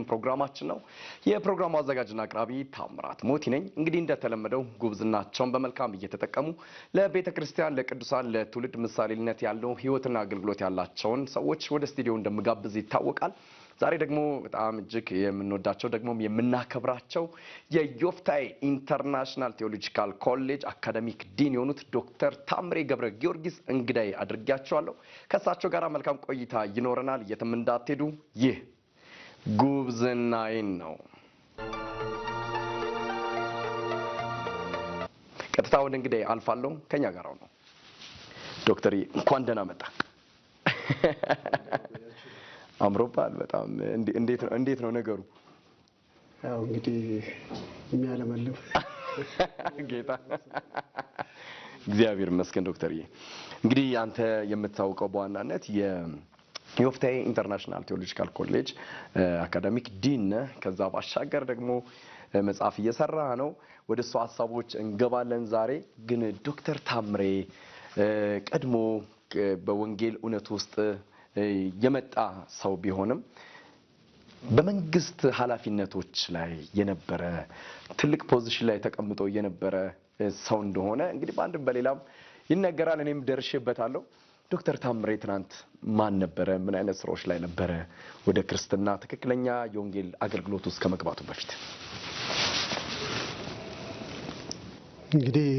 ፕሮግራማችን ነው። የፕሮግራሙ አዘጋጅና አቅራቢ ታምራት ሞቲ ነኝ። እንግዲህ እንደተለመደው ጉብዝናቸውን በመልካም እየተጠቀሙ ለቤተ ክርስቲያን፣ ለቅዱሳን፣ ለትውልድ ምሳሌነት ያለው ሕይወትና አገልግሎት ያላቸውን ሰዎች ወደ ስቱዲዮ እንደምጋብዝ ይታወቃል። ዛሬ ደግሞ በጣም እጅግ የምንወዳቸው ደግሞ የምናከብራቸው የዮፍታሔ ኢንተርናሽናል ቴዎሎጂካል ኮሌጅ አካዳሚክ ዲን የሆኑት ዶክተር ታምሬ ገብረ ጊዮርጊስ እንግዳይ አድርጊያቸዋለሁ። ከእሳቸው ጋር መልካም ቆይታ ይኖረናል። የትም እንዳትሄዱ። ይህ ጉብዝናዬን ነው። ቀጥታ ወደ እንግዳይ አልፋለሁ። ከኛ ጋር ነው። ዶክተር እንኳን ደህና መጣ። አምሮባል በጣም። እንዴት ነው እንዴት ነው ነገሩ? ያው እንግዲህ የሚያለመልም ጌታ እግዚአብሔር ይመስገን። ዶክተርዬ እንግዲህ አንተ የምታውቀው በዋናነት የዮፍታሔ ኢንተርናሽናል ቴዎሎጂካል ኮሌጅ አካዳሚክ ዲን ነህ። ከዛ ባሻገር ደግሞ መጽሐፍ እየሰራ ነው። ወደ እሱ ሀሳቦች እንገባለን። ዛሬ ግን ዶክተር ታምሬ ቀድሞ በወንጌል እውነት ውስጥ የመጣ ሰው ቢሆንም በመንግስት ኃላፊነቶች ላይ የነበረ፣ ትልቅ position ላይ ተቀምጦ የነበረ ሰው እንደሆነ እንግዲህ በአንድም በሌላም ይነገራል። እኔም ደርሼበታለሁ። ዶክተር ታምሬ ትናንት ማን ነበረ? ምን አይነት ስራዎች ላይ ነበረ? ወደ ክርስትና ትክክለኛ የወንጌል አገልግሎት ውስጥ ከመግባቱ በፊት። እንግዲህ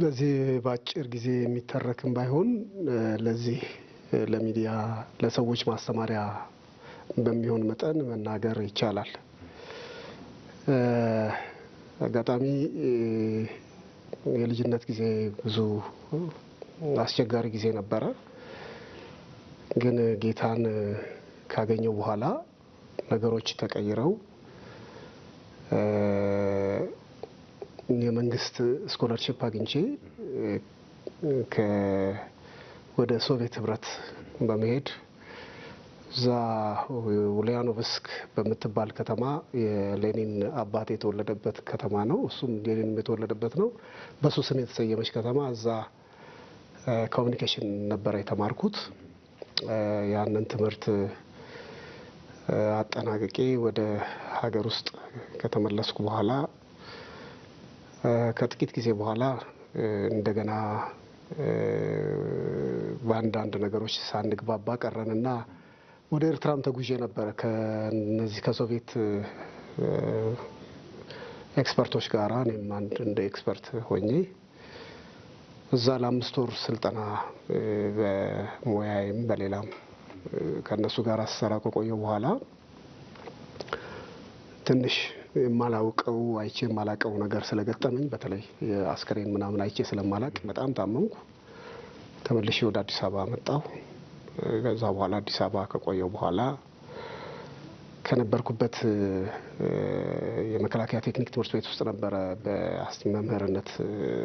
በዚህ በአጭር ጊዜ የሚተረክም ባይሆን ለዚህ ለሚዲያ ለሰዎች ማስተማሪያ በሚሆን መጠን መናገር ይቻላል። አጋጣሚ የልጅነት ጊዜ ብዙ አስቸጋሪ ጊዜ ነበረ። ግን ጌታን ካገኘው በኋላ ነገሮች ተቀይረው የመንግስት scholarship አግኝቼ ወደ ሶቪየት ህብረት በመሄድ እዛ ኡሊያኖቭስክ በምትባል ከተማ፣ የሌኒን አባት የተወለደበት ከተማ ነው። እሱም ሌኒን የተወለደበት ነው። በሱ ስም የተሰየመች ከተማ፣ እዛ communication ነበረ የተማርኩት። ያንን ትምህርት አጠናቅቄ ወደ ሀገር ውስጥ ከተመለስኩ በኋላ ከጥቂት ጊዜ በኋላ እንደገና በአንዳንድ ነገሮች ሳንግባባ ቀረንና ወደ ኤርትራም ተጉዤ ነበረ ከነዚህ ከሶቪየት expert ኦች ጋራ፣ እኔም አንድ እንደ expert ሆኜ እዛ ለ5 ወር ስልጠና በሙያዬም በሌላም ከእነሱ ጋር ስሰራ ከቆየሁ በኋላ ትንሽ የማላውቀው፣ አይቼ የማላውቀው ነገር ስለገጠመኝ፣ በተለይ የአስከሬን ምናምን አይቼ ስለማላቅ በጣም ታመምኩ። ተመልሼ ወደ አዲስ አበባ መጣሁ። ከዛ በኋላ አዲስ አበባ ከቆየሁ በኋላ ከነበርኩበት የመከላከያ ቴክኒክ ትምህርት ቤት ውስጥ ነበረ በመምህርነት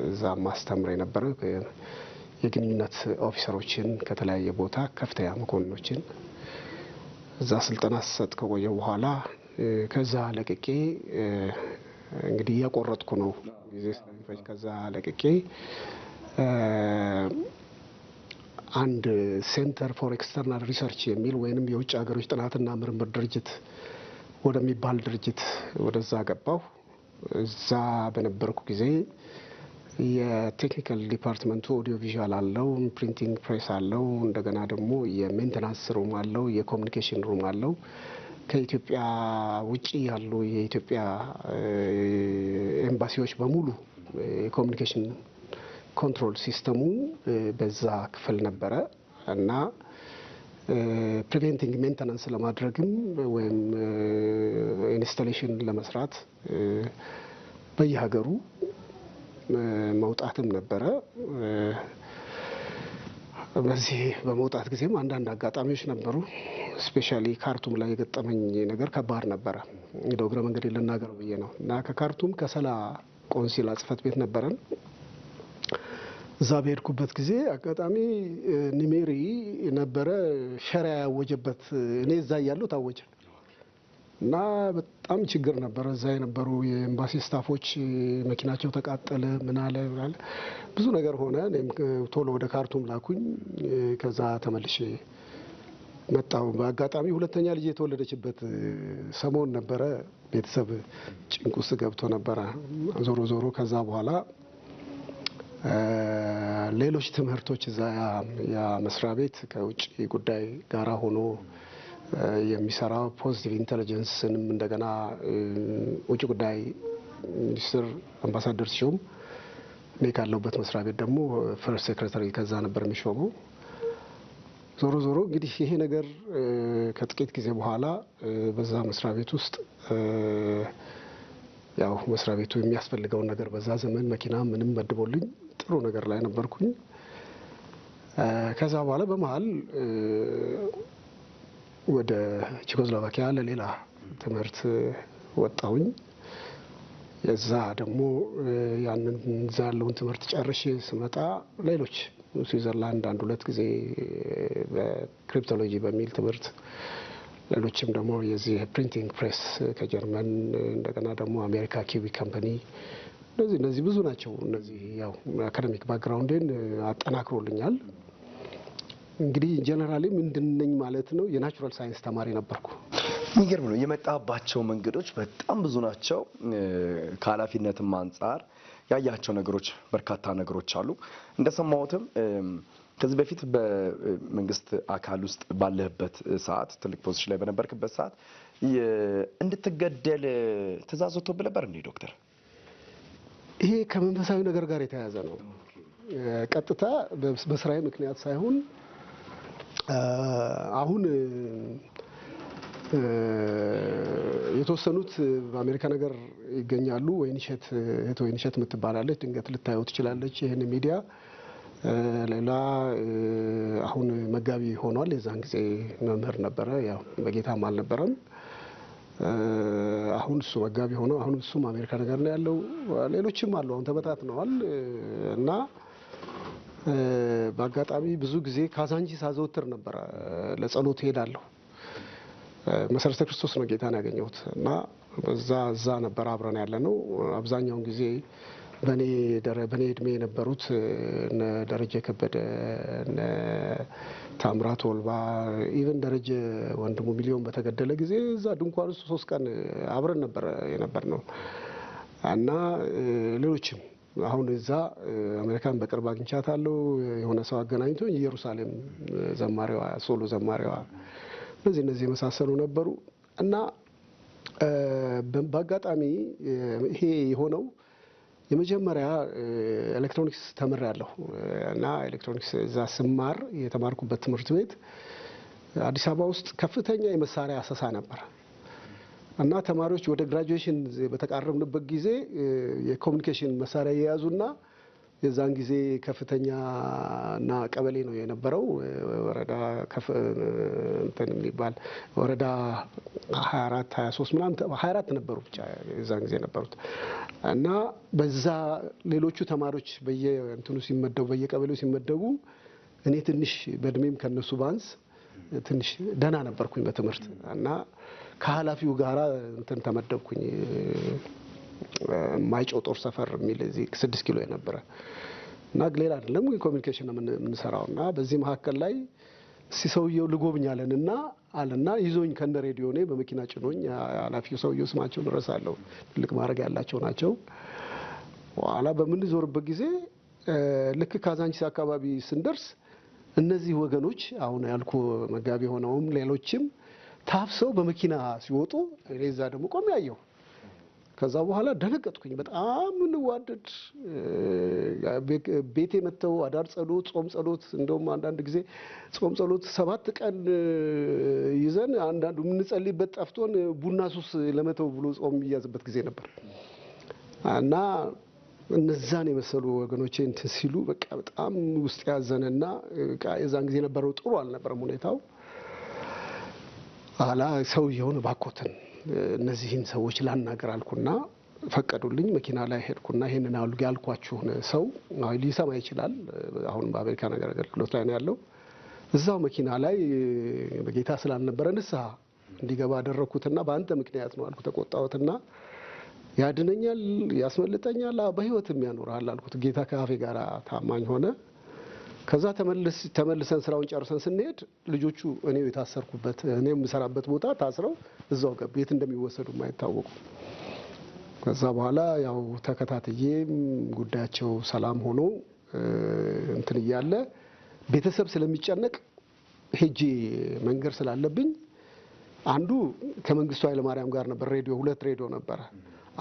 እዛ ማስተምር የነበረ፣ የግንኙነት officer ኦችን ከተለያየ ቦታ ከፍተኛ መኮንኖችን እዛ ስልጠና ስሰጥ ከቆየሁ በኋላ ከዛ ለቅቄ፣ እንግዲህ እያቆረጥኩ ነው ጊዜ ስለሚፈጅ፣ ከዛ ለቅቄ አንድ Center for External Research የሚል ወይንም የውጭ ሀገሮች ጥናትና ምርምር ድርጅት ወደሚባል ድርጅት ወደዛ ገባሁ። እዛ በነበርኩ ጊዜ የ technical department ኡ audio visual አለው፣ printing press አለው፣ እንደገና ደግሞ የ maintenance room አለው፣ የ communication room አለው። ከኢትዮጵያ ውጭ ያሉ የኢትዮጵያ ኤምባሲዎች በሙሉ የ communication control system ኡ በዛ ክፍል ነበረ እና preventing maintenance ለማድረግም ወይም installation ለመስራት በየሀገሩ መውጣትም ነበረ። በዚህ በመውጣት ጊዜም አንዳንድ አጋጣሚዎች ነበሩ። Specially ካርቱም ላይ የገጠመኝ ነገር ከባድ ነበረ። እንደው እግረ መንገድ ልናገረው ብዬ ነው እና ከካርቱም ከሰላ ቆንሲላ ጽሕፈት ቤት ነበረን። እዛ በሄድኩበት ጊዜ አጋጣሚ ኒሜሪ ነበረ ሸሪያ ያወጀበት፣ እኔ እዛ እያለሁ ታወጀ እና በጣም ችግር ነበረ። እዛ የነበሩ የኤምባሲ staff ኦች መኪናቸው ተቃጠለ፣ ምን አለ ምን አለ፣ ብዙ ነገር ሆነ። እኔም ቶሎ ወደ ካርቱም ላኩኝ። ከዛ ተመልሼ መጣሁ። በአጋጣሚ ሁለተኛ ልጅ የተወለደችበት ሰሞን ነበረ። ቤተሰብ ጭንቅ ውስጥ ገብቶ ነበረ። ዞሮ ዞሮ ከዛ በኋላ ሌሎች ትምህርቶች እዛ ያ መስሪያ ቤት ከውጭ ጉዳይ ጋራ ሆኖ የሚሰራው positive intelligence ንም እንደገና ውጭ ጉዳይ ሚኒስትር አምባሳደር ሲሾም እኔ ካለሁበት መስሪያ ቤት ደግሞ first secretary ከዛ ነበር የሚሾመው። ዞሮ ዞሮ እንግዲህ ይሄ ነገር ከጥቂት ጊዜ በኋላ በዛ መስሪያ ቤት ውስጥ ያው መስሪያ ቤቱ የሚያስፈልገውን ነገር በዛ ዘመን መኪና ምንም መድቦልኝ ጥሩ ነገር ላይ ነበርኩኝ። ከዛ በኋላ በመሀል ወደ ቼኮስሎቫኪያ ለሌላ ትምህርት ወጣሁኝ። የዛ ደግሞ ያንን እዛ ያለውን ትምህርት ጨርሼ ስመጣ ሌሎች ስዊዘርላንድ አንድ ሁለት ጊዜ በ cryptology በሚል ትምህርት፣ ሌሎችም ደግሞ የዚህ printing press ከጀርመን፣ እንደገና ደግሞ አሜሪካ ኪዊ company፣ እነዚህ እነዚህ ብዙ ናቸው። እነዚህ ያው academic background ኤን አጠናክሮልኛል። እንግዲህ generally ምንድነኝ ማለት ነው የ natural science ተማሪ ነበርኩ። የሚገርም ነው። የመጣባቸው መንገዶች በጣም ብዙ ናቸው። ከኃላፊነትም አንጻር ያያቸው ነገሮች በርካታ ነገሮች አሉ። እንደሰማሁትም ከዚህ በፊት በመንግስት አካል ውስጥ ባለህበት ሰዓት፣ ትልቅ position ላይ በነበርክበት ሰዓት እንድትገደል ትእዛዝ ወጥቶብህ ነበር እንዴ ዶክተር? ይሄ ከመንፈሳዊ ነገር ጋር የተያያዘ ነው። ቀጥታ በስራዬ ምክንያት ሳይሆን አሁን የተወሰኑት በአሜሪካ ነገር ይገኛሉ። ወይንሸት፣ እህት ወይንሸት የምትባላለች ድንገት ልታየው ትችላለች ይህን ሚዲያ። ሌላ አሁን መጋቢ ሆኗል። የዛን ጊዜ መምህር ነበረ፣ ያው በጌታም አልነበረም። አሁን እሱ መጋቢ ሆኖ አሁን እሱም አሜሪካ ነገር ነው ያለው። ሌሎችም አሉ፣ አሁን ተበታትነዋል። እና በአጋጣሚ ብዙ ጊዜ ካዛንቺስ አዘወትር ነበረ፣ ለጸሎት እሄዳለሁ። መሰረተ ክርስቶስ ነው ጌታን ያገኘሁት እና በዛ እዛ ነበር አብረን ያለ ነው። አብዛኛውን ጊዜ በኔ እድሜ የነበሩት እነ ደረጀ ከበደ፣ እነ ታምራት ወልባ፣ even ደረጀ ወንድሙ ሚሊዮን በተገደለ ጊዜ እዛ ድንኳን ውስጥ 3 ቀን አብረን ነበር የነበር ነው። እና ሌሎችም አሁን እዛ አሜሪካን በቅርብ አግኝቻታለሁ። የሆነ ሰው አገናኝቶ ኢየሩሳሌም ዘማሪዋ፣ solo ዘማሪዋ፣ እነዚህ እነዚህ የመሳሰሉ ነበሩ። እና በአጋጣሚ ይሄ የሆነው የመጀመሪያ ኤሌክትሮኒክስ ተምሬያለሁ እና ኤሌክትሮኒክስ እዛ ስማር የተማርኩበት ትምህርት ቤት አዲስ አበባ ውስጥ ከፍተኛ የመሳሪያ አሰሳ ነበር። እና ተማሪዎች ወደ graduation በተቃረብንበት ጊዜ የ communication መሳሪያ የያዙና የዛን ጊዜ ከፍተኛ እና ቀበሌ ነው የነበረው፣ ወረዳ እንትን የሚባል ወረዳ 24፣ 23 ምናምን፣ 24 ነበሩ ብቻ የዛን ጊዜ ነበሩት። እና በዛ ሌሎቹ ተማሪዎች በየእንትኑ ሲመደቡ፣ በየቀበሌው ሲመደቡ እኔ ትንሽ በእድሜም ከነሱ ባንስ ትንሽ ደህና ነበርኩኝ በትምህርት እና ከኃላፊው ጋራ እንትን ተመደብኩኝ፣ ማይጨው ጦር ሰፈር የሚል እዚህ 6 ኪሎ የነበረ። እና ሌላ አይደለም communication ነው የምንሰራው። እና በዚህ መካከል ላይ እስቲ ሰውየው ልጎብኛለን እና አለና ይዞኝ ከነ ሬዲዮ እኔ በመኪና ጭኖኝ ኃላፊው ሰውየው ስማቸውን እረሳለሁ፣ ትልቅ ማዕረግ ያላቸው ናቸው። በኋላ በምንዞርበት ጊዜ ልክ ካዛንቺስ አካባቢ ስንደርስ እነዚህ ወገኖች አሁን ያልኩ መጋቢ ሆነውም ሌሎችም ታፍሰው በመኪና ሲወጡ እኔ እዛ ደግሞ ቆሜ አየሁ። ከዛ በኋላ ደነገጥኩኝ። በጣም እንዋደድ፣ ቤቴ መጥተው አዳር ጸሎት፣ ጾም ጸሎት፣ እንደውም አንዳንድ ጊዜ ጾም ጸሎት 7 ቀን ይዘን አንዳንዱ የምንጸልይበት ጠፍቶን ቡና ሱስ ለመተው ብሎ ጾም የሚያዝበት ጊዜ ነበር። እና እነዛን የመሰሉ ወገኖቼ እንትን ሲሉ በቃ በጣም ውስጥ ያዘነና በቃ የዛን ጊዜ የነበረው ጥሩ አልነበረም ሁኔታው። ኋላ ሰውየውን እባክዎትን እነዚህን ሰዎች ላናገር አልኩና ፈቀዱልኝ። መኪና ላይ ሄድኩና ይሄንን አሉ ያልኳችሁን ሰው ሊሰማ ይችላል። አሁን በአሜሪካ ነገር አገልግሎት ላይ ነው ያለው። እዛው መኪና ላይ በጌታ ስላልነበረ ንስሐ እንዲገባ አደረግኩትና በአንተ ምክንያት ነው አልኩ። ተቆጣሁትና ያድነኛል፣ ያስመልጠኛል፣ በህይወትም ያኖርሃል አልኩት። ጌታ ከአፌ ጋር ታማኝ ሆነ። ከዛ ተመልሰን ስራውን ጨርሰን ስንሄድ ልጆቹ እኔው የታሰርኩበት እኔ የምሰራበት ቦታ ታስረው እዛው ገቡ። የት እንደሚወሰዱ አይታወቁ። ከዛ በኋላ ያው ተከታትዬም ጉዳያቸው ሰላም ሆኖ እንትን እያለ ቤተሰብ ስለሚጨነቅ ሄጄ መንገር ስላለብኝ አንዱ ከመንግስቱ ኃይለማርያም ጋር ነበር። ሬዲዮ 2 ሬዲዮ ነበረ።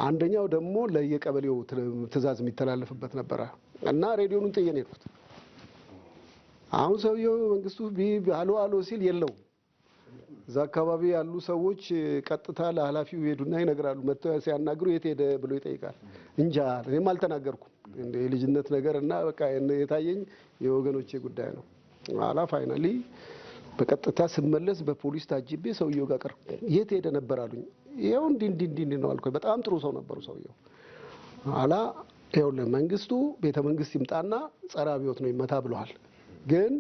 አንደኛው ደግሞ ለየቀበሌው ትዕዛዝ የሚተላለፍበት ነበረ እና ሬዲዮኑን ጥዬ ነው የሄድኩት። አሁን ሰውየው መንግስቱ አሎ አሎ ሲል የለውም። እዛ አካባቢ ያሉ ሰዎች ቀጥታ ለኃላፊው ይሄዱና ይነግራሉ። መጥተው ሲያናግሩ የት ሄደ ብሎ ይጠይቃል። እንጃ እኔም አልተናገርኩም። እንደ የልጅነት ነገር እና በቃ የታየኝ የወገኖቼ ጉዳይ ነው። ኋላ finally በቀጥታ ስመለስ በፖሊስ ታጅቤ ሰውየው ጋር ቀርኩ። የት ሄደ ነበር አሉኝ። ይኸው እንዲህ እንዲህ እንዲህ ነው አልኩኝ። በጣም ጥሩ ሰው ነበሩ ሰውየው። ኋላ ይኸውልህ መንግስቱ ቤተ መንግስት ይምጣና ጸረ አብዮት ነው ይመታ ብለዋል። ግን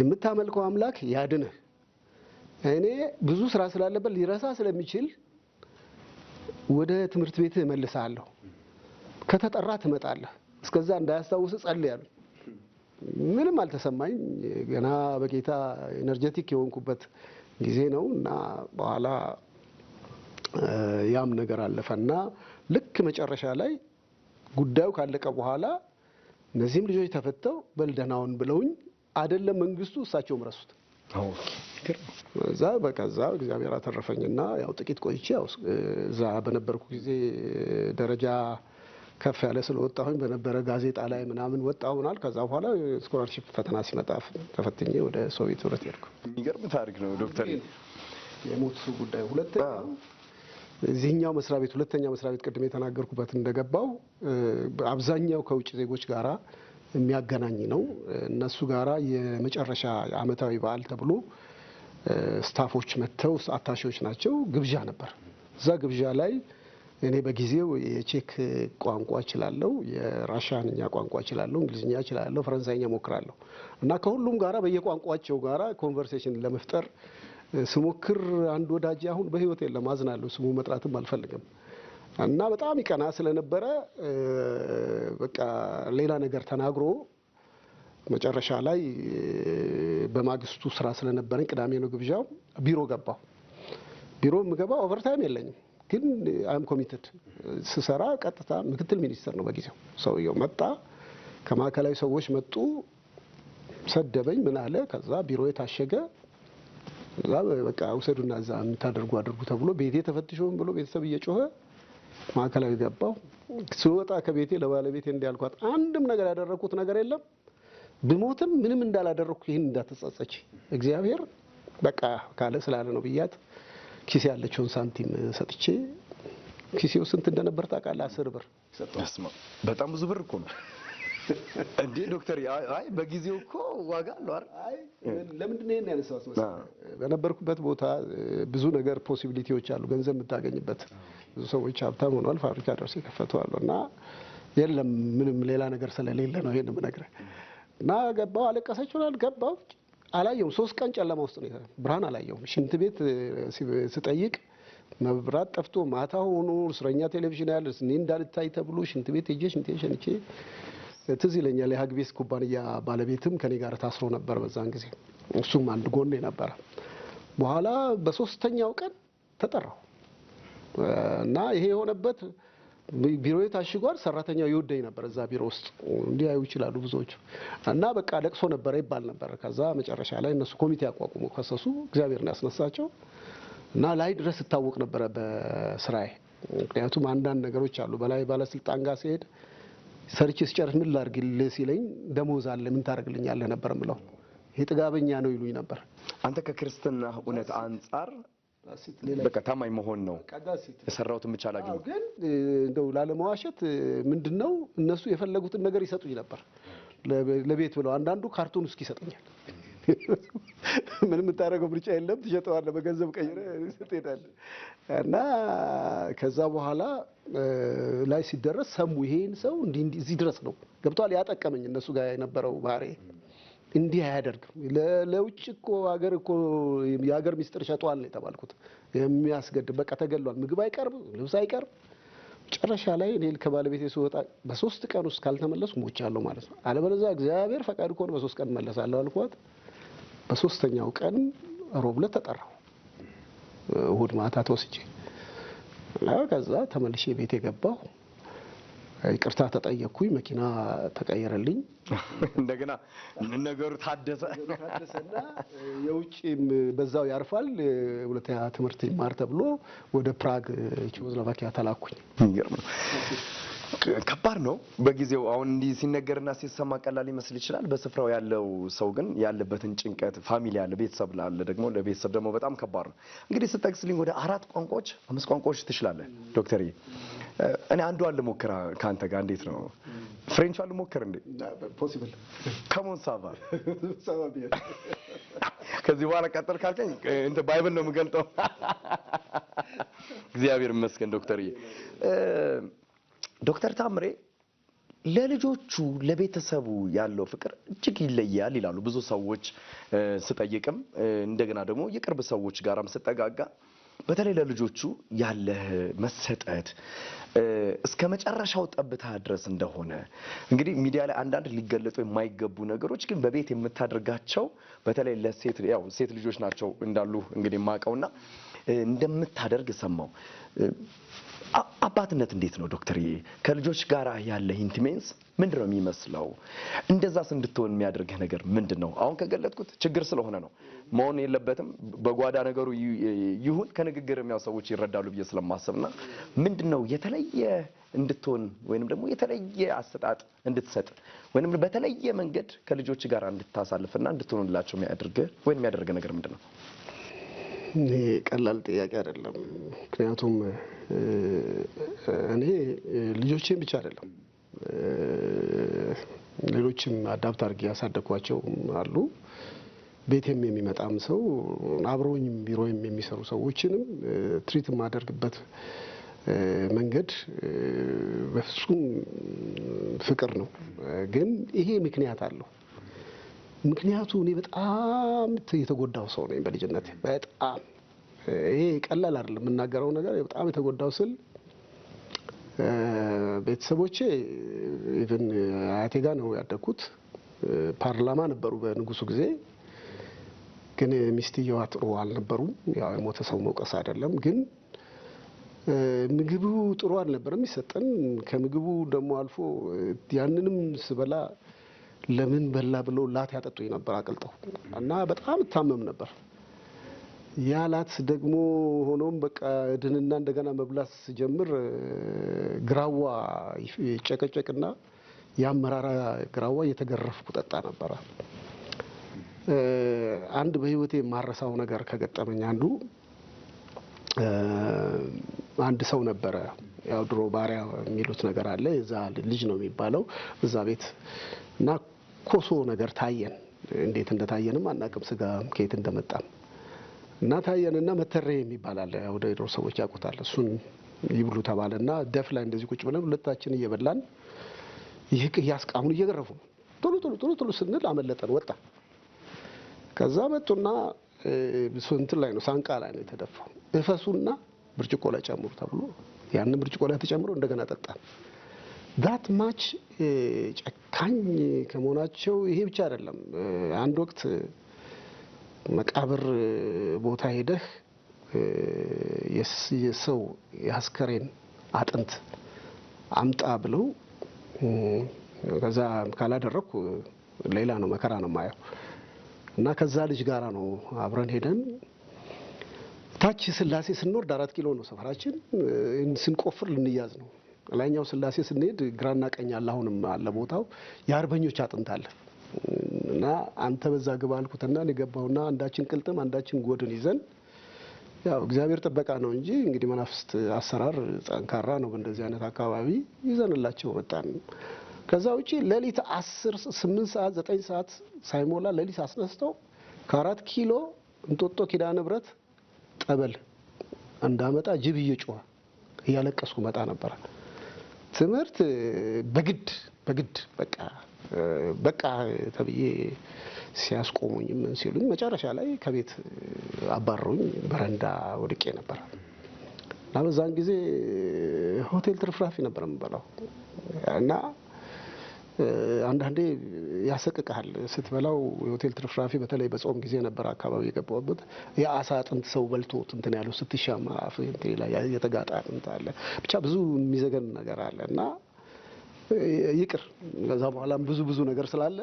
የምታመልከው አምላክ ያድንህ። እኔ ብዙ ስራ ስላለበት ሊረሳ ስለሚችል ወደ ትምህርት ቤት እመልስሃለሁ። ከተጠራ ትመጣለህ። እስከዛ እንዳያስታውስ ጸልይ አሉኝ። ምንም አልተሰማኝ። ገና በጌታ energetic የሆንኩበት ጊዜ ነው እና በኋላ ያም ነገር አለፈና ልክ መጨረሻ ላይ ጉዳዩ ካለቀ በኋላ እነዚህም ልጆች ተፈተው በልደናውን ብለውኝ አይደለም መንግስቱ እሳቸውም ረሱት። እዛ በቃ እግዚአብሔር አተረፈኝና ያው ጥቂት ቆይቼ ያው እዛ በነበርኩ ጊዜ ደረጃ ከፍ ያለ ስለወጣሁኝ በነበረ ጋዜጣ ላይ ምናምን ወጣሁናል። ከዛ በኋላ scholarship ፈተና ሲመጣ ተፈትኜ ወደ ሶቪየት ህብረት ሄድኩ። የሚገርም ታሪክ ነው ዶክተር። የሞት ጉዳይ ሁለተኛው እዚህኛው መስሪያ ቤት ሁለተኛ መስሪያ ቤት ቅድም የተናገርኩበት እንደገባው አብዛኛው ከውጭ ዜጎች ጋራ የሚያገናኝ ነው። እነሱ ጋራ የመጨረሻ አመታዊ በዓል ተብሎ staff ኦች መጥተው አታሺዎች ናቸው ግብዣ ነበር። እዛ ግብዣ ላይ እኔ በጊዜው የቼክ ቋንቋ እችላለሁ፣ የራሽያንኛ ቋንቋ እችላለሁ፣ እንግሊዝኛ እችላለሁ፣ ፈረንሳይኛ ሞክራለሁ እና ከሁሉም ጋራ በየቋንቋቸው ጋራ conversation ለመፍጠር ስሞክር አንድ ወዳጅ አሁን በህይወት የለም፣ አዝናለሁ፣ ስሙ መጥራትም አልፈልግም እና በጣም ይቀና ስለነበረ በቃ ሌላ ነገር ተናግሮ መጨረሻ ላይ በማግስቱ ስራ ስለነበረኝ ቅዳሜ ነው ግብዣው፣ ቢሮ ገባሁ። ቢሮ የምገባው overtime የለኝም ግን I'm committed ስሰራ ቀጥታ ምክትል ሚኒስትር ነው በጊዜው ሰውየው መጣ። ከማዕከላዊ ሰዎች መጡ፣ ሰደበኝ ምን አለ። ከዛ ቢሮ የታሸገ እዛ በቃ ውሰዱና እዛ የምታደርጉ አድርጉ ተብሎ ቤቴ ተፈትሾም ብሎ ቤተሰብ እየጮኸ ማዕከላዊ ገባው። ስወጣ ከቤቴ ለባለቤቴ እንዲያልኳት አንድም ነገር ያደረኩት ነገር የለም፣ ብሞትም ምንም እንዳላደረኩ ይህን እንዳትጸጸች እግዚአብሔር በቃ ካለ ስላለ ነው ብያት ኪሴ ያለችውን ሳንቲም ሰጥቼ ኪሴው ስንት እንደነበር ታውቃለህ? 10 ብር። በጣም ብዙ ብር እኮ ነው እንዴ ዶክተር። አይ በጊዜው እኮ ዋጋ አለው አይደል? አይ ለምንድን ነው ይሄን ያነሳሁት መሰለህ? በነበርኩበት ቦታ ብዙ ነገር possibility ዎች አሉ፣ ገንዘብ የምታገኝበት። ብዙ ሰዎች ሀብታም ሆነዋል፣ ፋብሪካ ደርሰው የከፈቱ አሉ። እና የለም ምንም ሌላ ነገር ስለሌለ ነው ይሄን የምነግርህ። እና ገባሁ፣ አለቀሰች ሆናል። ገባሁ፣ አላየሁም። 3 ቀን ጨለማ ውስጥ ነው፣ ብርሃን አላየሁም። ሽንት ቤት ስጠይቅ መብራት ጠፍቶ ማታ ሆኖ እስረኛ ቴሌቪዥን ያለ እኔ እንዳልታይ ተብሎ ሽንት ቤት ሄጄ ሽንት ሸንቼ ትዝ ይለኛል። የሀግቤስ ኩባንያ ባለቤትም ከኔ ጋር ታስሮ ነበር በዛን ጊዜ፣ እሱም አንድ ጎኔ ነበረ። በኋላ በ3ኛው ቀን ተጠራሁ እና ይሄ የሆነበት ቢሮዬ ታሽጓል። ሰራተኛው ይወደኝ ነበር እዛ ቢሮ ውስጥ እንዲያዩ ይችላሉ ብዙዎቹ። እና በቃ ለቅሶ ነበረ ይባል ነበር። ከዛ መጨረሻ ላይ እነሱ ኮሚቴ አቋቁሞ ከሰሱ፣ እግዚአብሔር ነው ያስነሳቸው። እና ላይ ድረስ እታወቅ ነበረ በስራዬ። ምክንያቱም አንዳንድ ነገሮች አሉ። በላይ ባለስልጣን ጋር ሲሄድ ሰርቼ ስጨርስ ምን ላድርግልህ ሲለኝ ደሞዝ አለ ምን ታደርግልኛለህ ነበር የምለው። ይሄ ጥጋበኛ ነው ይሉኝ ነበር። አንተ ከክርስትና እውነት አንጻር በቃ ታማኝ መሆን ነው የሰራሁትን ብቻ ላግኝ። ግን እንደው ላለመዋሸት ምንድነው እነሱ የፈለጉትን ነገር ይሰጡኝ ነበር ለቤት ብለው። አንዳንዱ ካርቶን ውስጥ ይሰጠኛል። ምንም የምታደርገው ምርጫ የለም፣ ትሸጠዋለህ፣ በገንዘብ ቀይረህ ትሄዳለህ። እና ከዛ በኋላ ላይ ሲደረስ ሰሙ ይሄን ሰው እንዲህ እንዲህ እዚህ ድረስ ነው ገብቷል። ያጠቀመኝ እነሱ ጋር የነበረው ባህሪ እንዲህ አያደርግም። ለውጭ እኮ ሀገር እኮ የሀገር ሚስጥር ሸጧል ነው የተባልኩት። የሚያስገድም በቃ ተገሏል። ምግብ አይቀርብ፣ ልብስ አይቀርብ። መጨረሻ ላይ እኔ ከባለቤቴ ስወጣ በ3 ቀን ውስጥ ካልተመለስኩ ሞቻለሁ ማለት ነው። አለበለዚያ እግዚአብሔር ፈቃድ ከሆነ በ3 ቀን እመለሳለሁ አልኳት። በ3ኛው ቀን ሮብ ዕለት ተጠራሁ። እሁድ ማታ ተወስጄ እና ከዛ ተመልሼ ቤት የገባሁ ይቅርታ ተጠየቅኩኝ። መኪና ተቀየረልኝ። እንደገና ነገሩ ታደሰ ታደሰና የውጭም በዛው ያርፋል ሁለተኛ ትምህርት ይማር ተብሎ ወደ ፕራግ ቼኮስሎቫኪያ ተላኩኝ። የሚገርም ነው። ከባድ ነው። በጊዜው አሁን እንዲህ ሲነገርና ሲሰማ ቀላል ሊመስል ይችላል። በስፍራው ያለው ሰው ግን ያለበትን ጭንቀት family ያለ ቤተሰብ ላለ ደግሞ ለቤተሰብ ደግሞ በጣም ከባድ ነው። እንግዲህ ስጠቅስልኝ ወደ 4 ቋንቋዎች 5 ቋንቋዎች ትችላለህ ዶክተርዬ። እኔ አንዷን ልሞክር ከአንተ ጋር እንዴት ነው? French ቿን ልሞክር እንዴ? Possible Comment ça va ከዚህ በኋላ ቀጥል ካልከኝ እንትን Bible ነው የምገልጠው። እግዚአብሔር ይመስገን ዶክተርዬ። ዶክተር ታምሬ ለልጆቹ ለቤተሰቡ ያለው ፍቅር እጅግ ይለያል ይላሉ ብዙ ሰዎች ስጠይቅም፣ እንደገና ደግሞ የቅርብ ሰዎች ጋራም ስጠጋጋ በተለይ ለልጆቹ ያለህ መሰጠት እስከ መጨረሻው ጠብታ ድረስ እንደሆነ እንግዲህ ሚዲያ ላይ አንዳንድ ሊገለጡ የማይገቡ ነገሮች ግን በቤት የምታደርጋቸው በተለይ ለሴት ያው ሴት ልጆች ናቸው እንዳሉ እንግዲህ የማውቀውና እንደምታደርግ ሰማው። አባትነት እንዴት ነው ዶክተርዬ? ከልጆች ጋር ያለ intimacy ምንድነው የሚመስለው? እንደዛስ እንድትሆን የሚያደርግህ ነገር ምንድነው? አሁን ከገለጥኩት ችግር ስለሆነ ነው መሆን የለበትም። በጓዳ ነገሩ ይሁን ከንግግር ያው ሰዎች ይረዳሉ ብዬ ስለማስብና ምንድነው የተለየ እንድትሆን ወይንም ደግሞ የተለየ አሰጣጥ እንድትሰጥ ወይንም በተለየ መንገድ ከልጆች ጋር እንድታሳልፍና እንድትሆንላቸው የሚያደርግህ ወይንም የሚያደርግህ ነገር ምንድነው? ይሄ ቀላል ጥያቄ አይደለም። ምክንያቱም እኔ ልጆቼን ብቻ አይደለም ሌሎችም አዳፕት አድርጌ ያሳደግኳቸው አሉ። ቤቴም የሚመጣም ሰው አብረውኝም ቢሮዬም የሚሰሩ ሰዎችንም ትሪት የማደርግበት መንገድ በፍጹም ፍቅር ነው። ግን ይሄ ምክንያት አለው። ምክንያቱ እኔ በጣም የተጎዳው ሰው ነኝ በልጅነቴ። በጣም ይሄ ቀላል አይደለም የምናገረው ነገር። በጣም የተጎዳው ስል ቤተሰቦቼ even አያቴ ጋር ነው ያደግኩት። ፓርላማ ነበሩ በንጉሱ ጊዜ። ግን ሚስትየዋ ጥሩ አልነበሩም። ያው የሞተ ሰው መውቀስ አይደለም፣ ግን ምግቡ ጥሩ አልነበረም የሚሰጠን። ከምግቡ ደግሞ አልፎ ያንንም ስበላ ለምን በላ ብለው ላት ያጠጡኝ ነበር አቅልጠው፣ እና በጣም እታመም ነበር። ያ ላት ደግሞ ሆኖም በቃ ድንና እንደገና መብላት ስጀምር ግራዋ ይጨቀጨቅና ያመራራ ግራዋ እየተገረፍኩ ጠጣ ነበር። አንድ በህይወቴ የማረሳው ነገር ከገጠመኝ አንዱ አንድ ሰው ነበረ። ያው ድሮ ባሪያ የሚሉት ነገር አለ። የዛ ልጅ ነው የሚባለው እዛ ቤት እና ኮሶ ነገር ታየን። እንዴት እንደታየንም አናውቅም፣ ስጋ ከየት እንደመጣም እና ታየንና መተሬ የሚባል አለ። ያው ድሮ ሰዎች ያውቁታል። እሱን ይብሉ ተባለና ደፍ ላይ እንደዚህ ቁጭ ብለን ሁለታችን እየበላን ይህ ያስቃሙን እየገረፉ ቶሎ ቶሎ ቶሎ ቶሎ ስንል አመለጠን ወጣ። ከዛ መጡና እንትን ላይ ነው ሳንቃ ላይ ነው የተደፋው። እፈሱና ብርጭቆ ላይ ጨምሩ ተብሎ ያንን ብርጭቆ ላይ ተጨምሮ እንደገና ጠጣን። That much ጨካኝ ከመሆናቸው ይሄ ብቻ አይደለም። አንድ ወቅት መቃብር ቦታ ሄደህ የሰው የአስከሬን አጥንት አምጣ ብለው ከዛ ካላደረኩ ሌላ ነው መከራ ነው የማየው። እና ከዛ ልጅ ጋራ ነው አብረን ሄደን ታች ስላሴ ስንወርድ 4 ኪሎ ነው ሰፈራችን። ስንቆፍር ልንያዝ ነው። ላይኛው ስላሴ ስንሄድ ግራና ቀኝ አለ፣ አሁንም አለ ቦታው የአርበኞች አጥንት አለ። እና አንተ በዛ ግባ አልኩትና እኔ ገባሁና አንዳችን ቅልጥም አንዳችን ጎድን ይዘን ያው እግዚአብሔር ጥበቃ ነው እንጂ እንግዲህ መናፍስት አሰራር ጠንካራ ነው። በእንደዚህ አይነት አካባቢ ይዘንላቸው መጣን። ከዛ ውጪ ሌሊት 10 8 ሰዓት 9 ሰዓት ሳይሞላ ሌሊት አስነስተው ከ4 ኪሎ እንጦጦ ኪዳነ ምህረት ጠበል እንዳመጣ ጅብ እየጮኸ እያለቀስኩ መጣ ነበር። ትምህርት በግድ በግድ በቃ በቃ ተብዬ ሲያስቆሙኝ ምን ሲሉኝ መጨረሻ ላይ ከቤት አባረሩኝ። በረንዳ ወድቄ ነበር። እና በዛን ጊዜ ሆቴል ትርፍራፊ ነበር የምበላው እና አንዳንዴ ያሰቅቅሃል ስትበላው የሆቴል ትርፍራፊ። በተለይ በጾም ጊዜ ነበር አካባቢ የገባሁበት። የአሳ አጥንት ሰው በልቶ እንትን ያለው ስትሻማ አፍ እንትን ይላል፣ የተጋጠ አጥንት አለ። ብቻ ብዙ የሚዘገን ነገር አለ እና ይቅር። ከዛ በኋላም ብዙ ብዙ ነገር ስላለ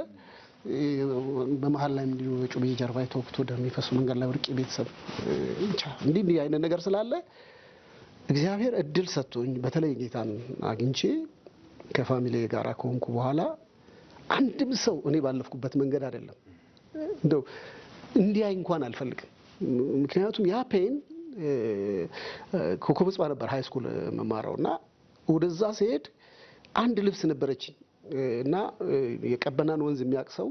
በመሀል ላይ እንዲሁ በጩቤ ጀርባ ተወግቶ ደም የሚፈሱ መንገድ ላይ ወድቄ ቤተሰብ ብቻ እንዲህ እንዲህ አይነት ነገር ስላለ እግዚአብሔር እድል ሰጥቶኝ በተለይ ጌታን አግኝቼ ከ family ጋር ከሆንኩ በኋላ አንድም ሰው እኔ ባለፍኩበት መንገድ አይደለም እንደው እንዲያይ እንኳን አልፈልግም። ምክንያቱም ያ pain ኮከበ ጽባህ ነበር high school መማረው እና ወደዛ ስሄድ አንድ ልብስ ነበረችኝ እና የቀበናን ወንዝ የሚያውቅ ሰው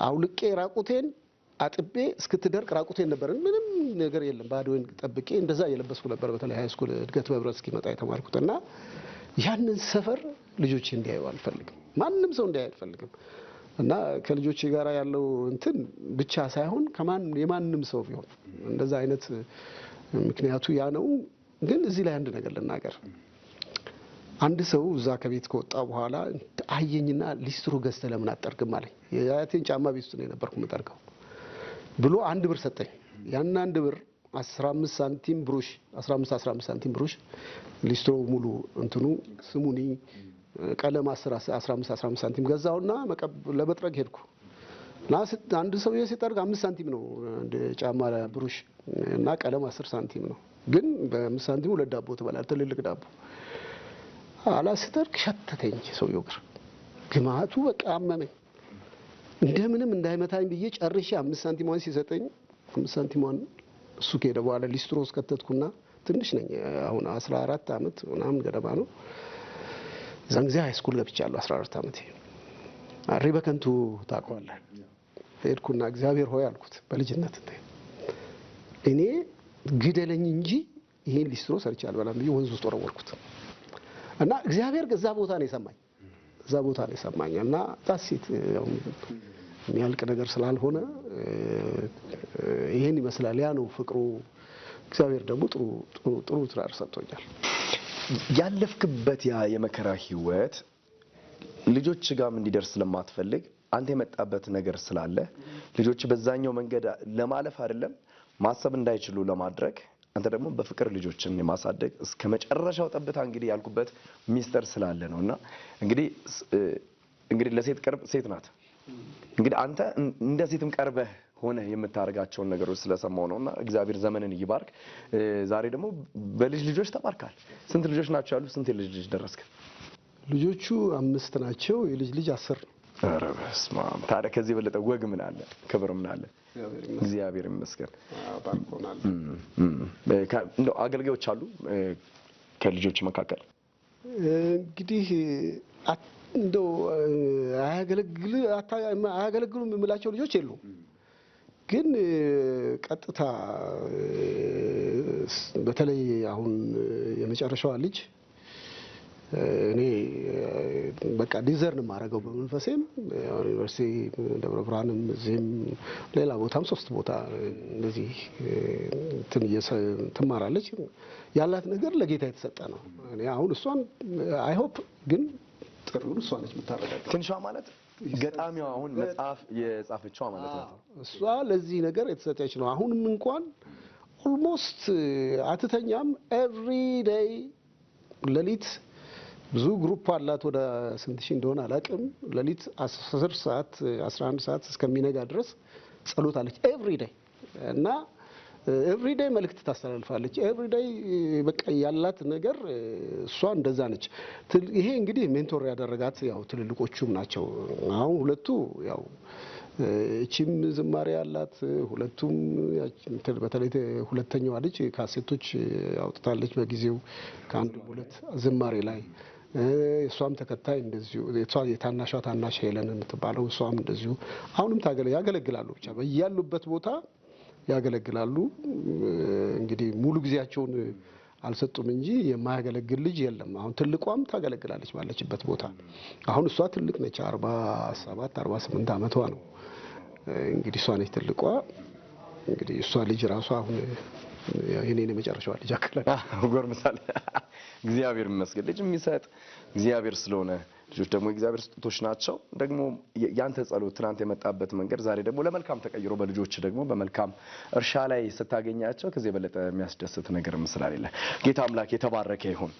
አውልቄ ራቁቴን አጥቤ እስክትደርቅ ራቁቴን ነበር። ምንም ነገር የለም፣ ባዶዬን ጠብቄ እንደዛ እየለበስኩ ነበር። በተለይ high school እድገት በህብረት እስኪመጣ የተማርኩት እና ያንን ሰፈር ልጆቼ እንዲያዩ አልፈልግም። ማንም ሰው እንዲያዩ አልፈልግም። እና ከልጆቼ ጋር ያለው እንትን ብቻ ሳይሆን ከማን የማንም ሰው ቢሆን እንደዛ አይነት ምክንያቱ ያ ነው። ግን እዚህ ላይ አንድ ነገር ልናገር። አንድ ሰው እዛ ከቤት ከወጣ በኋላ አየኝና ሊስትሮ ገዝተህ ለምን አትጠርግም አለኝ። የአያቴን ጫማ ቤት ውስጥ ነው የነበርኩ የምጠርገው ብሎ 1 ብር ሰጠኝ። ያን 1 ብር 15 ሳንቲም ብሩሽ፣ 15 15 ሳንቲም ብሩሽ፣ ሊስትሮ ሙሉ እንትኑ ስሙኒ ቀለም 10 15 15 ሳንቲም ገዛውና ለመጥረግ ሄድኩ። እና አንድ ሰውዬ ሲጠርግ 5 ሳንቲም ነው እንደ ጫማ ብሩሽ እና ቀለም 10 ሳንቲም ነው። ግን በ5 ሳንቲም ሁለት ዳቦ ትበላለህ፣ ትልልቅ ዳቦ። አላ ስጠርግ ሸተተኝ ሰውየው ጋር ግማቱ በቃ አመመኝ። እንደምንም እንዳይመታኝ ብዬ ጨርሼ 5 ሳንቲሟን ሲሰጠኝ 5 ሳንቲሟን እሱ ከሄደ በኋላ ሊስትሮ ውስጥ ከተትኩና ትንሽ ነኝ አሁን 14 ዓመት ምናምን ገደማ ነው። እዛን ጊዜ high school ገብቻለሁ 14 ዓመት። አሪ በከንቱ ታውቀዋለህ። ሄድኩና እግዚአብሔር ሆይ አልኩት በልጅነት እኔ ግደለኝ እንጂ ይሄን ሊስትሮ ሰርቼ አልበላም ብዬ ወንዝ ውስጥ ወረወርኩት። እና እግዚአብሔር እዛ ቦታ ነው የሰማኝ፣ እዛ ቦታ ነው የሰማኝ። እና that's it፣ የሚያልቅ ነገር ስላልሆነ ይሄን ይመስላል። ያ ነው ፍቅሩ። እግዚአብሔር ደግሞ ጥሩ ጥሩ ጥሩ ትዳር ሰጥቶኛል። ያለፍክበት ያ የመከራ ህይወት ልጆች ጋርም እንዲደርስ ስለማትፈልግ አንተ የመጣበት ነገር ስላለ ልጆች በዛኛው መንገድ ለማለፍ አይደለም ማሰብ እንዳይችሉ ለማድረግ አንተ ደግሞ በፍቅር ልጆችን የማሳደግ እስከ መጨረሻው ጠብታ እንግዲህ ያልኩበት ሚስጥር ስላለ ነው። እና እንግዲህ ለሴት ቅርብ ሴት ናት። እንግዲህ አንተ እንደ ሴትም ቀርበህ ሆነ የምታደርጋቸውን ነገሮች ስለሰማው ነውና እግዚአብሔር ዘመንን ይባርክ። ዛሬ ደግሞ በልጅ ልጆች ተባርካል። ስንት ልጆች ናቸው ያሉ? ስንት የልጅ ልጅ ደረስክ? ልጆቹ አምስት ናቸው። የልጅ ልጅ 10 ነው። ኧረ በስመ አብ! ታዲያ ከዚህ የበለጠ ወግ ምን አለ? ክብር ምን አለ? እግዚአብሔር ይመስገን። ባርኮናል። እንደው አገልጋዮች አሉ ከልጆች መካከል? እንግዲህ እንደው አያገለግሉም የምላቸው ልጆች የሉም። ግን ቀጥታ በተለይ አሁን የመጨረሻዋ ልጅ እኔ በቃ discern የማደርገው በመንፈሴም ዩኒቨርሲቲ ደብረ ብርሃንም እዚህም ሌላ ቦታም ሶስት ቦታ እንደዚህ እንትን ትማራለች። ያላት ነገር ለጌታ የተሰጠ ነው። እኔ አሁን እሷን I hope ግን ጥሪውን እሷ ነች የምታረጋግጠው። ትንሿ ማለት ገጣሚዋ አሁን መጽሐፍ የጻፈችዋ ማለት ነው። እሷ ለዚህ ነገር የተሰጠች ነው። አሁንም እንኳን almost አትተኛም። Every day ሌሊት ብዙ group አላት። ወደ ስንት ሺህ እንደሆነ አላውቅም። ሌሊት 10 ሰዓት 11 ሰዓት እስከሚነጋ ድረስ ጸሎት አለች every day እና every day መልእክት ታስተላልፋለች። Every day በቃ ያላት ነገር እሷ እንደዛ ነች። ይሄ እንግዲህ mentor ያደረጋት ያው ትልልቆቹም ናቸው። አሁን ሁለቱ ያው እቺም ዝማሬ ያላት ሁለቱም፣ በተለይ ሁለተኛዋ ልጅ ካሴቶች አውጥታለች በጊዜው ከአንድ ሁለት ዝማሬ ላይ። እሷም ተከታይ እንደዚሁ የታናሿ ታናሽ ሄለን የምትባለው እሷም እንደዚሁ አሁንም ያገለግላሉ። ብቻ በያሉበት ቦታ ያገለግላሉ። እንግዲህ ሙሉ ጊዜያቸውን አልሰጡም እንጂ የማያገለግል ልጅ የለም። አሁን ትልቋም ታገለግላለች ባለችበት ቦታ። አሁን እሷ ትልቅ ነች፣ 47 48 ዓመቷ ነው። እንግዲህ እሷ ነች ትልቋ። እንግዲህ እሷ ልጅ ራሷ አሁን የኔን የመጨረሻዋ ልጅ አክላል ጎርምሳል። እግዚአብሔር ይመስገን። ልጅ የሚሰጥ እግዚአብሔር ስለሆነ ልጆች ደግሞ የእግዚአብሔር ስጦቶች ናቸው። ደግሞ ያንተ ጸሎት ትናንት የመጣበት መንገድ ዛሬ ደግሞ ለመልካም ተቀይሮ በልጆች ደግሞ በመልካም እርሻ ላይ ስታገኛቸው ከዚህ የበለጠ የሚያስደስት ነገር ስላሌለ ጌታ አምላክ የተባረከ ይሁን።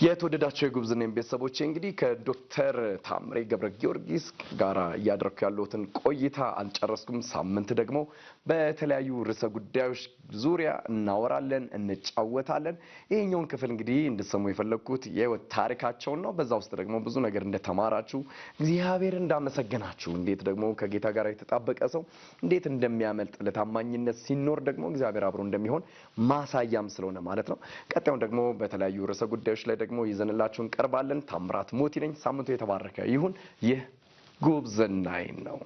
የተወደዳቸው የጉብዝናዬን ቤተሰቦቼ፣ እንግዲህ ከዶክተር ታምሬ ገብረ ጊዮርጊስ ጋር እያደረኩ ያለሁትን ቆይታ አልጨረስኩም። ሳምንት ደግሞ በተለያዩ ርዕሰ ጉዳዮች ዙሪያ እናወራለን፣ እንጫወታለን። ይሄኛውን ክፍል እንግዲህ እንድትሰሙ የፈለግኩት የህይወት ታሪካቸውን ነው። በዛ ውስጥ ደግሞ ብዙ ነገር እንደተማራችሁ፣ እግዚአብሔር እንዳመሰገናችሁ፣ እንዴት ደግሞ ከጌታ ጋር የተጣበቀ ሰው እንዴት እንደሚያመልጥ፣ ለታማኝነት ሲኖር ደግሞ እግዚአብሔር አብሮ እንደሚሆን ማሳያም ስለሆነ ማለት ነው። ቀጣዩን ደግሞ በተለያዩ ርዕሰ ጉዳዮች ላይ ደግሞ ይዘንላችሁ እንቀርባለን። ታምራት ሞቲ ነኝ። ሳምንቱ የተባረከ ይሁን። ይህ ጉብዝናዬን ነው።